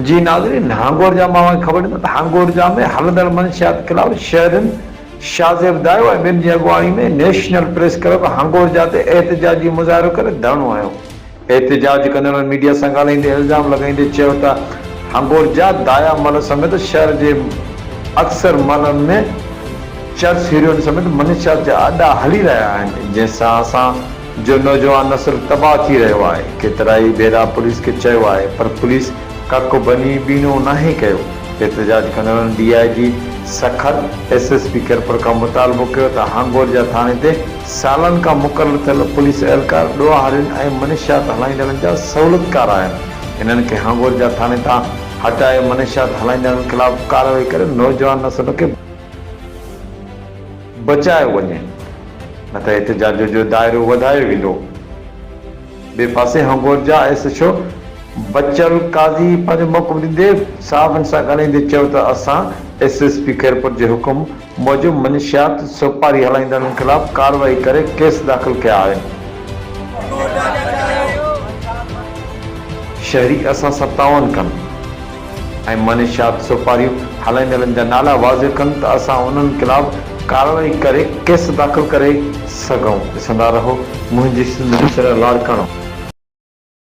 جي ناظرين هانگورجا مان اوهان کي خبر ڏيندو ته هانگورجا ۾ هلندڙ منشيات خلاف شهرين شاهزيب دايو ۽ ٻين جي اڳواڻي ۾ نيشنل پريس ڪلب هانگورجا تي احتجاجي مظاهرو ڪري ڌرڻو هنيو. احتجاج ڪندڙن ميڊيا سان ڳالهائيندي الزام لڳائيندي چيو ته هنگورجا دايا مل سميت شهر جي اڪثر ملن ۾ چرس هيروئن سميت منشيات جا اڏا هلي رهيا آهن جنهن سان اسان جو نوجوان نسل تباهه ٿي رهيو آهي ڪيترائي ڀيرا پوليس کي چيو آهي پر پوليس ڪک بني ٻيڻو ناهي ڪيو. احتجاج ڪندڙن D I G Sukkur, S S P Khairpur کان مطالبو ڪيو ته هانگورجا ٿاڻي تي سالن کان مقرر ٿيل پوليس اهلڪار ڏوهارين ۽ منشيات هلائيندڙن جا سهولتڪار آهن، انهن کي هانگورجا ٿاڻي تان هٽائي منشيات هلائيندڙن خلاف ڪارروائي ڪري نوجوان نسل کي بچايو وڃي نه ته احتجاج جو دائرو وڌايو ويندو. ٻئي پاسي Hingorja S H O Bachal Qazi پنهنجو موقف ڏيندي صحافين سان ڳالهائيندي چيو ته اسان ايس ايس پي خيرپور جي حڪم موجب منشيات سوپاري هلائيندڙن خلاف ڪارروائي ڪري ڪيس داخل ڪيا آهن. شهري اسان سان تعاون ڪن ۽ منشيات سوپاريون هلائيندڙن جا نالا واضح ڪن ته اسان انهن خلاف ڪارروائي ڪري ڪيس داخل ڪري سگهون. ڏسندا رهو منهنجي سنڌ مصر لاڙڪاڻو.